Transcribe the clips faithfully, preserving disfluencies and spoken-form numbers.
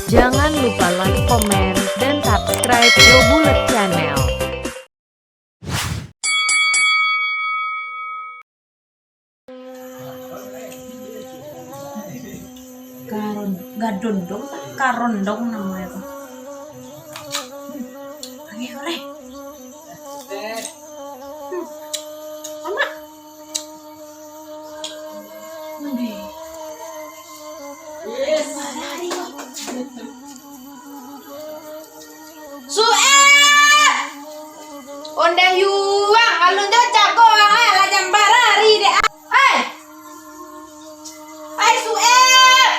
Jangan lupa like, komen, dan subscribe Yo Bulet Channel. Karon-, gadondong, karondong namonyo tu. Oke, oke. Hmm. Amak. Sueb! Ondeh yuang, alun jo jago ang, ah, lah jam bara ari dek, ah. Ai! Ai, Sueb!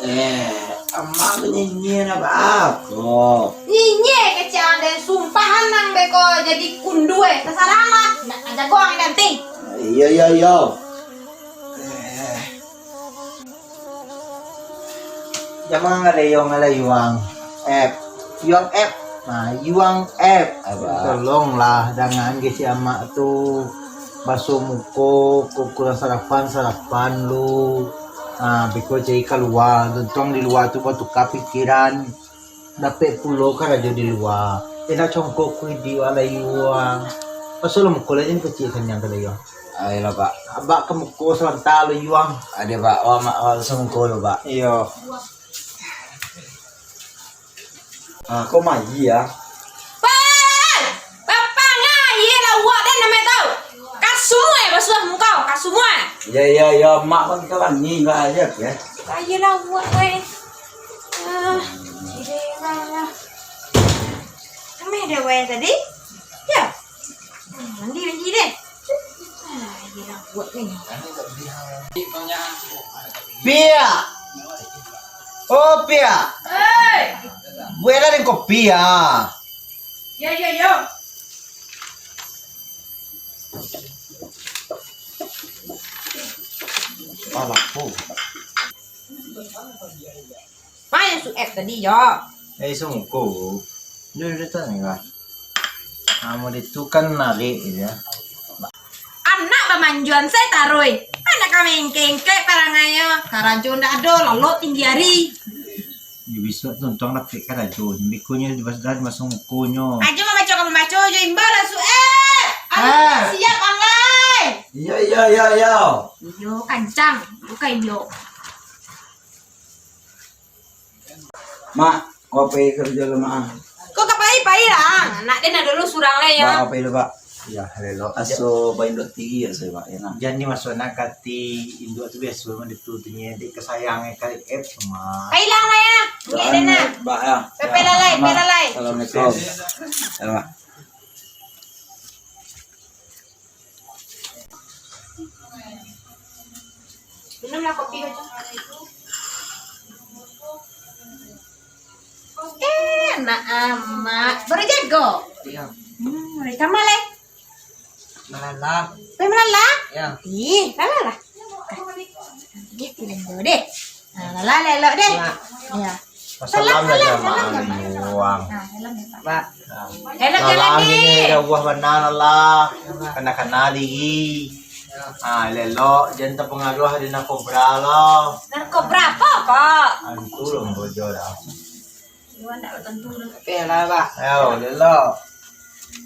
Eh, amak tu nyinyia nak apo? Nyinyia kecek ang den, sumpahan ang beko jadi kundu, eh. Tasarah lah, nak jago ang ganti. Iyo, iyo, iyo. Eh. Jaman ngaleyong alai yuang. Ep. Yuang ep. Nah, yuang ep. Abah. Tolonglah, jangan kecek amak tu basuah muko, ku-, kurang sarapan, sarapan lu. Ah, beko cari kalua, tuntuang di lua tu batuka pikiran. Dapek pulo karajo di lua. Indak congkok ku iduik alai yuang. Basuahlah muko lah, jan kecek kanyang ka alai yuang. Ayolah, Pak. Abak ka muko sabanta lo yuang. Ado, Pak. Wah, mak, wah, langsung muko lo, Pak. Iyo. Ah, kok mayi, ah? Weh! Bapak ngai, iyo lah awak den namai tau. Ka sumua basuah muko, ka sumua. Iyo, iyo, iyo, mak kan ka mandi, Pak, aja, ya. Ayolah awak, weh. Ah, iyo lah. Ameh deh, weh, tadi. Ya. Hmm, mandi, mandi deh. Ah, iyo lah awak ni. Pia! Oh, Pia! Hei! Bueklah den kopi, ah. Yo, yo, yo. Alah, oh. Main Sueb tadi, yo. Eh, sungko. Duh, duh, duh, tanya lah. Namo dia tu kan narik je. Anak bamanjuan se taruih. Anak kami engke-engke parangainyo. Karajo ndak ado, lalok tinggi ari. Di bisuak tuntuang dapek karajo. Bikonyo di bas-, dah masuk mukonyo. Ajo mambaco ka mambaco, jo imbau lah Sueb. Anak siap, Ang lai. Iyo, iyo, iyo, iyo. Iyo, kancang. Bukan iyo. Mak, ko pai karajo lo, Mak. Ko ka pai, pai lah. Anak den ado lo surang lai, yo. Mak, ko pai lo, Pak. Yo, elok. Aso bainduak tiri yo, sayo, Pak, yo, nah. Jan dimasuak anak ka ati induak tu biaso mah ditu tu nyo, dek kasayang ka F, Mak. Pai lah, Mak, yo. Bukik den, nah. Pak, yo. Pe, pe lah lai, pe lah lai. Assalamualaikum. Yo, Mak. Minumlah kopi ko, Cong. Eh, anak amak. Baru jago? Iyo. Hmm, dari kamar, leh? Malala. Pai malala? Iyo. Ih, lala lah. Ih, tilang dulu deh. Nah, lala elok deh. Mak. Iyo. Salam, salam, salam, salam, salam. Nah, salam, salam. Mak. Nah. Elok jalan ni. Salam ni, jauah bana lah. Iyo, Mak. Kana-kana diri. Iyo. Ah, elok, jan tapangaruah di narkoba lah. Narkoba apo, Kak? Antu lah bojo dah. Iyo, ndak tantu dah. Oke lah, Pak. Ayo, elok.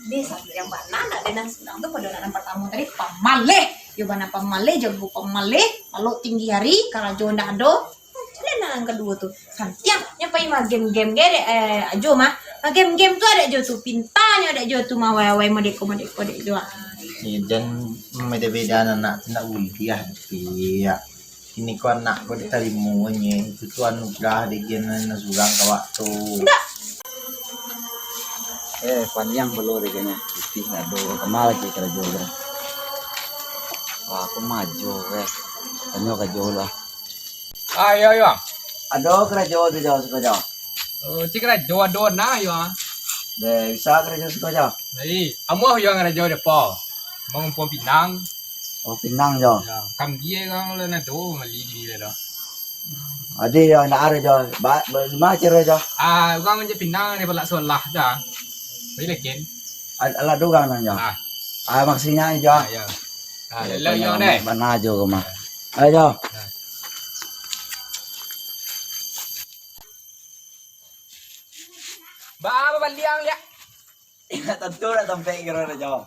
Deh, sampai yang bana nak denang surang tu, pado nan partamo tadi, pamaleh. Yo bana pamaleh, jago pamaleh, lalok tinggi ari, karajo ndak ado. Caliak nan kaduo tu. Santiang nyo pai magem-gem ge dek, eh, Ajo mah. Magem-gem tu adek jo tu, pintanyo adek jo tu mawai-wai modeko-modeko dek jo. Eh, jan beda-beda anak tu ndak buliah, Piak. Kini ko anak ko ditarimo nye, itu tu anugerah dek gen nan surang ka waktu. Ndak. Eh, panjang pulo dek gen nye. Pitih ndak ado, kama lai karajo ko. Wah, aku majo, eh. Tanyo karajo lah. Ah, iyo, iyo. Ado karajo tu, Jo, siko, Jo. Oh, cik karajo ado nah, iyo. Deh, bisa karajo siko, Jo. Jadi, amuah iyo karajo depo. Mangumpuang pinang. Oh, pinang, Jo. Ya, kambia urang lah nado mali di dia dah. Adi, Jo, ndak ado, Jo. Ba, ba, di ma caro, Jo? Ah, urang je pinang di balak solah dah. Bagi leken. Ad-, alah dua urang nan, Jo. Ah. Ah, maksudnya, Jo. Ah, ya. Ah, lelo, Jo, deh. Bana Jo ko mah. Ayo, Jo. Ah. Tantu lah tampek kiro dah, Jo.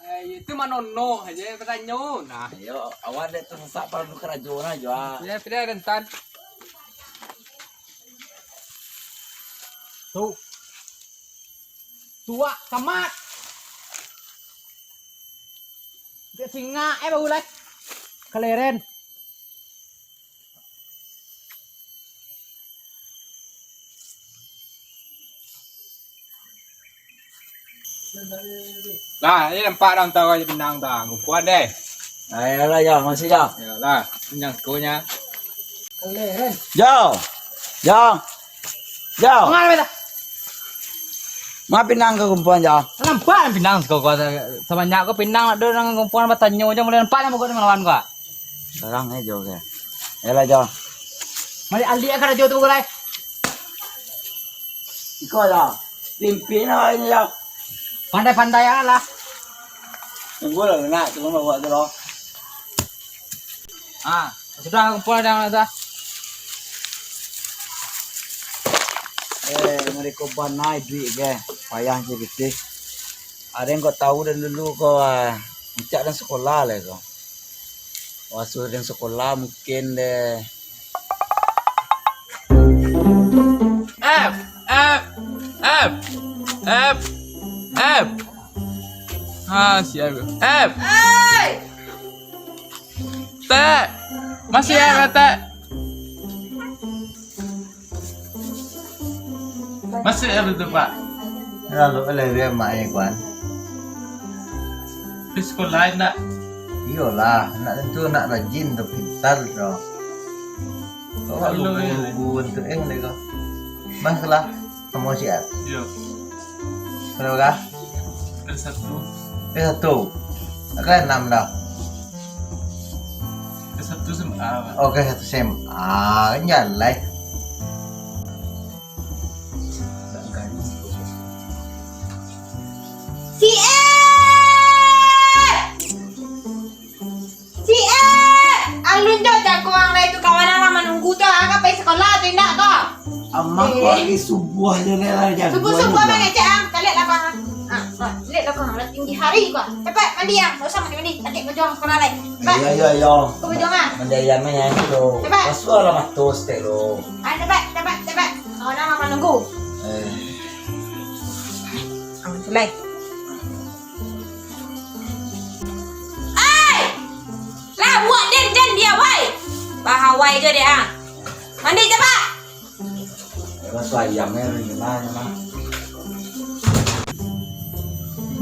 Eh, itu manono aja batanyo. Nah, yo, awak dek tu sasak pala karajo nah, Jo. Ya, sudah rentan. Tu. Tuak, kamat. Dia singa, eh, baru lai. Kaleren. Nah, ini nampak dah, tahu aja pinang dah. Kumpuan deh. Nah, iyalah, Jo, masih, Jo. Iyalah, pinang sekunya. Jo. Jo. Jo. Mangana beta? Ma pinang ka kumpuan, Jo? Nampak pinang siko ko, sabanyak ko pinang nak do nang kumpuan batanyo jo, mulai nampak nang bagot dengan lawan ko. Sekarang eh, Jo, ke. Yalah, Jo. Mari alik ka rajo tu, Gulai. Iko, Jo. Pimpin awak ini, Jo. Pandai-pandai lah. Tunggu lah, nak, tunggu lah buat tu, loh. Ah, sudah kumpul dah, dah. Eh, mereka banai duit ke? Payah je pitih. Ada yang kau tahu dan dulu kau, ah, Encak dan sekolah lah kau. Waktu dan sekolah mungkin deh. F, F, F, F, F. Ha, siap. F. Tek. Masih ya, Tek? Masih ya, betul, Pak? Lalu, lebih mak ya, Kuan. Di sekolah, nak? Iyolah, nak tentu nak rajin tu, pintar tu. Kau Lalu, ya. Guru untuk eng deh kau. Mas lah. Kamu siap? Iya. Berapa kah? S satu. S satu. Kau enam dah. S satu S M A, Pak. Oke, satu S M A. Kan jalan. Si eh! Si eh! Alun jo jago ang lai tu, kawan ang lah manunggu tu, ang ka pai sekolah tu indak ko? Amah ko lagi subuah jo lai lah jago. Subuah-subuah mangecek ang, caliak lah ko ang. Ah, caliak lah ko ang, lah tinggi hari ko. Cepat mandi ang, dak usah mandi-mandi, caliak baju ang sekolah lai. Cepat. Iyo, iyo, iyo. Ko baju ang ah. Mandi ayam eh tu. Cepat. Basuah lah mato setek lo. Ah, cepat, cepat, cepat. Kawan ang lah manunggu. Eh. Ah, tu lai. Ai! Lah buek den jan dia wai. Bahawai jo dek ah. Mandi capak. Raso ayam eh, renyah, mah.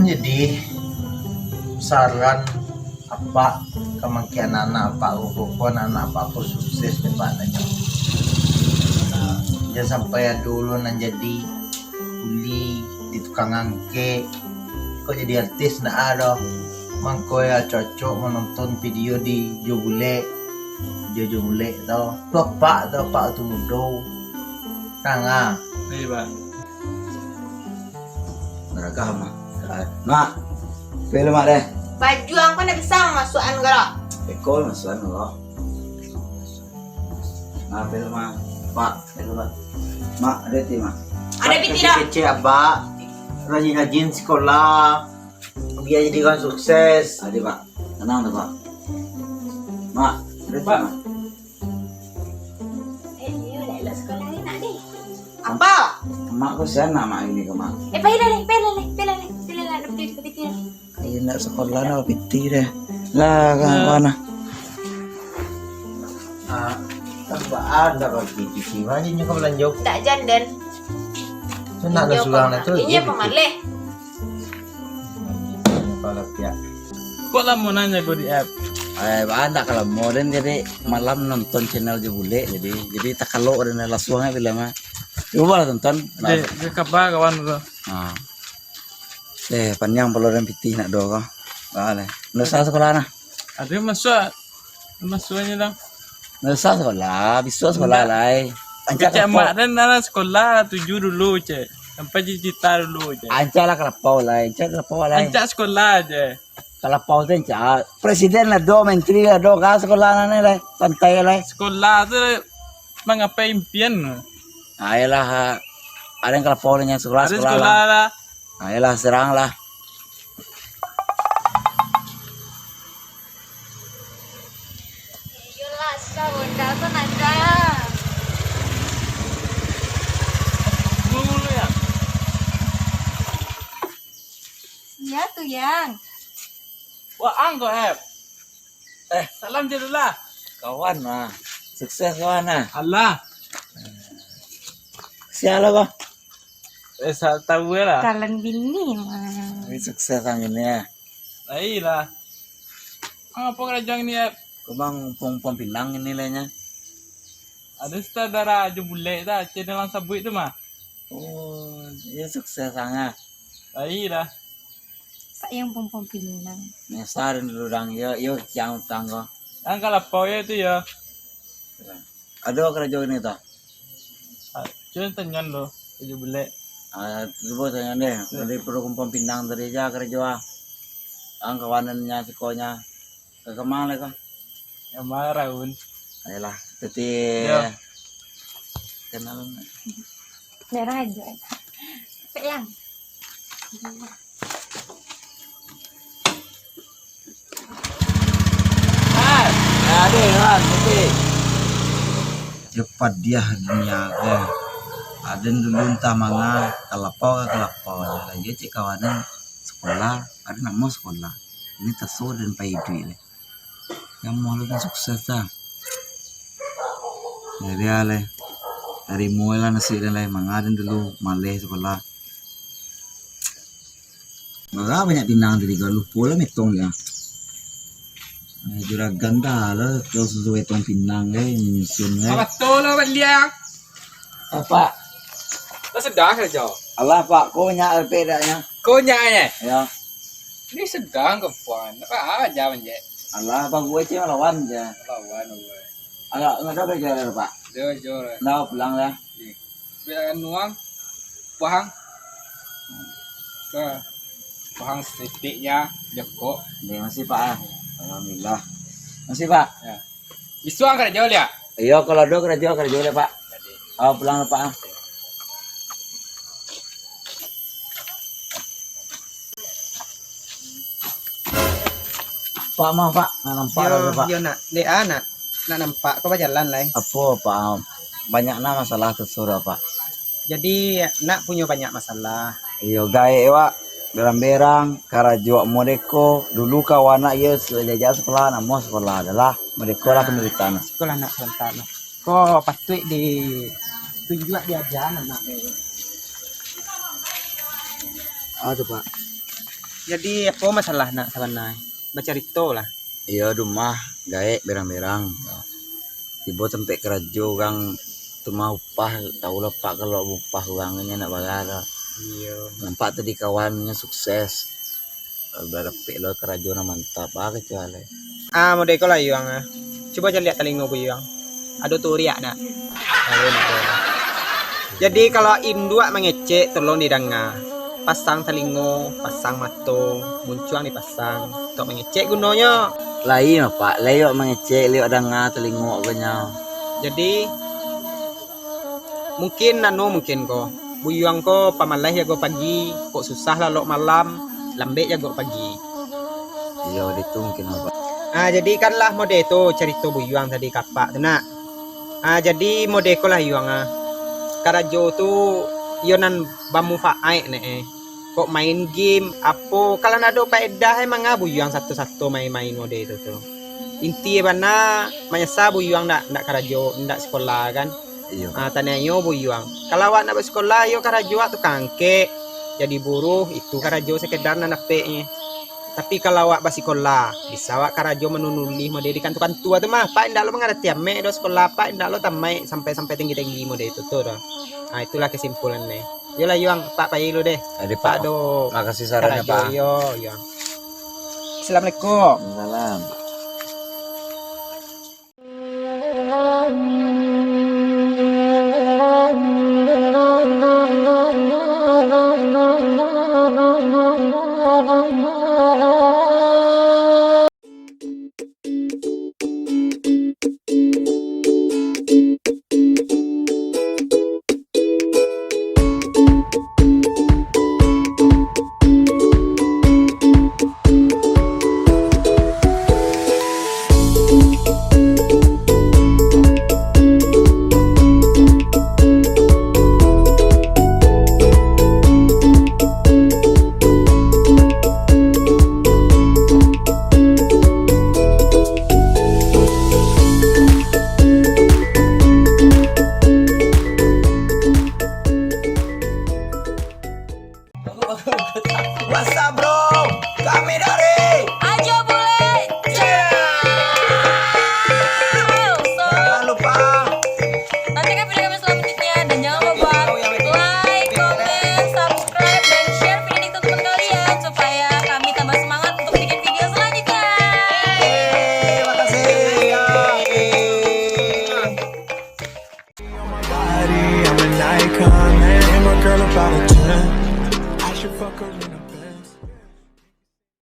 Jadi, saran apak ka mangke anak-anak apak ko, ko anak-anak apak ko sukses dek apak nanyo. Jan sampai ado lo nan jadi kuli di tukang angkek. Kok jadi artis ndak ado. Mangko yo acok-acok manonton video di Jo Bulek. Video Jo Bulek tu. Tu apak tu, apak tu mudo. Tangah. Iyo, Pak. Barakah, Mak. Mak. Pai lo, Mak, deh. Baju ang ko ndak bisa mamasuakan ko lo. Iko masuakan ko lo. Nah, pai lo, Mak. Pak, pai lo, Pak. Mak, ado pitih, Mak. Ado pitih dah. Kecek-kecek abak, rajin-rajin sekolah, bia jadi urang sukses. Ado, Pak. Tanang tu, Pak. Mak, ado pitih, Pak. Mak. Eh, iyo, lah elok sekolah ni nak deh. Apa? Mak ko sian nak mak ini ko, Mak. Eh, pailah deh, pailah deh, pailah deh, pailah deh, ado pitih, ado pitih. Ayo nak sekolah nak pitih deh. Lah, kawan-kawan nah. Ah, tambah ado bagi pitih. Mari nyo ka balanjo. Tak jan den. Tu nak dah surang dah tu. Inyo pamaleh. Kepala pihak. Kok lamo nan jago di app? Eh, baa ndak ka lamo den, jadi malam nonton channel Jo Bulek, jadi, jadi takalok den lasuang aja bilang mah. Cubo lah tonton. Dek, dek kaba kawan ko. Ha. Eh, panjang palo den pitih nak do ko. Baa leh. Ndak usah sekolah nah. Ado masuak, masuaknyo dah. Ndak usah sekolah, bisuak sekolah lai. Ancak kecek mak den nana sekolah tuju dulu, cek. Sampai cita-cita dulu, cek. Ancak lah kalapau lai, ancak kalapau lai. Ancak sekolah aja. Kalapau tu ancak. Presiden lah do, menteri lah do, ka sekolah nana lai. Santai lai. Sekolah tu mangapai impian. Ayolah, ha. Ado nan ka lapau lah, nyo sakolah, sakolah lah. Ayolah, serang lah. Iyolah, Sa, Honda tu nanda. Iya tu, Yang. Wah, ang ko, Ep. Eh, salam je dulu lah. Kawan mah. Sukses kawan ah. Alah. Sia lah ko. Eh, sa-, tahu lah. Calon bini mah. Ini sukses ang ini ya. Lai lah. Ang apo karajo ang ini, Ep? Ko mah ngumpang-ngumpang pinang ini lah nyo. Ado sutradara jo bulek tu, Aceh Dalam Sabuik tu mah. Oh, iyo sukses ang ah. Lai lah. Sia nan ngumpang-ngumpang pinang? Menyesal dulu dang, iyo, iyo ciang utang ko. Ang ka lapau yo tu yo. Ado karajo ini tu? Ah, cubo tanyo dulu, karajo bulek. Ah, cubo tanyo deh, dari perlu ngumpang pinang tadi ja karajo ah. Ang kawanan nyo siko nyo. Ka kama lai ko? Ka kama raun. Ayolah, teti. Yo. Kenal. Merah aja. Pek yang. Ah, ya deh, Wan, teti. Yo padiah dunia ko. Aden dulu antah manga, ka lapau ka, ka lapau. Lah, iyo cek kawanan sekolah, ado namo sekolah. Ini taso dan pai iduik lai. Yang mau lu kan sukses dah. Jadi, ah, lai. Tarimo lah nasib den lai. Manga den dulu, maleh sekolah. Manga banyak pinang tadi, kalau lupo lah metong dia. Eh, juragan dah lah, kalau susu metong pinang, eh, nyusun, eh. Apa tu lah, Bang Liang? Apa? Lah sedang sajo. Alah, Pak, ko nyak lepek daknyo. Ko nyak, eh? Ya. Ni sedang ka puan. Apa aja, Bang Jek? Alah, Bang, gue cuma lawan aja. Lawan, gue. Agak nggak ada kerja, Pak. Dia jual. Nah, pulang lah. Ni. Biar nuang, pahang. Ke pahang setitiknya, jokok. Ni, masih, Pak, ah. Alhamdulillah. Masih, Pak. Ya. Bisuak karajo liak? Iyo, kalau ado karajo, karajo liak, Pak. Jadi. Oh, pulang, Pak, ah. Pak, maaf, Pak, nak nampak. Yo, lah, Pak. Yo, nak. Dek, ah, nak. Nak nampak ko bajalan lai. Apo, Pak? Banyak nah masalah tu surah, Pak. Jadi, nak punyo banyak masalah. Iyo, gaek, Pak. Berang-berang, karajo modeko. Dulu kawan nak iyo, sajak sekolah, namo sekolah adalah modeko lah penderitaan. Sekolah nak serentak lah. Ko patuik di tunjuak diaja anak. Ah, tu, Pak. Jadi, apo masalah nak sabananyo? Bacarito lah. Iyo, rumah gaek berang-berang. Tibo tampek karajo urang tu mah upah, tau lah, Pak, kalau upah urang ni nak bara. Iyo. Nampak tadi kawan ni sukses. Barapek lo karajo nan mantap, ah, kecuali. Ah, model iko lah, Yuang, ah. Cubo caliak talingo Buyuang. Ado turiak dak? Ado, ado. Jadi, kalau induak mangecek, tolong didanga. Pasang talingo, pasang mato, muncuang dipasang. Untuak mangecek gunonyo. Lai mah, Pak, lai awak mangecek, lai awak danga talingo awak ko nyo. Jadi, mungkin anu, mungkin ko, Buyuang ko pamalas jago pagi, kok susah lalok malam, lambek jago pagi. Iyo, ditu mungkin, Pak. Ah, jadi kan lah mode tu carito Buyuang tadi ka Apak tu, nak. Ah, jadi mode ko lah, Yuang, ah. Karajo tu iyo nan bamufaat, nek, eh. Kok main game, apo, kalau ndak ado paedah, emang ah Buyuang sato-sato main-main mode tu, tu. Inti bana, manyasa Buyuang ndak, ndak karajo, ndak sekolah, kan. Iyo. Ah, tanyo Buyuang. Kalau awak nak basikolah, iyo karajo awak tukang angkek, jadi buruh, itu karajo sekedar nan dapeknyo. Tapi kalau awak basikolah, bisa awak karajo manulih mode di kantua-kantua tu mah. Pak indak lo mangarati amek doh sikolah, Pak indak lo tamaik sampai-sampai tinggi-tinggi mode itu tu doh. Ah, itulah kesimpulan deh. Yolah, Yuang, Pak pai lu deh. Jadi, Pak, Pak, do makasih sarannyo, karajo, Pak. Yo, Yuang. Assalamualaikum. Waalaikumsalam. What's up, bro? Kami dari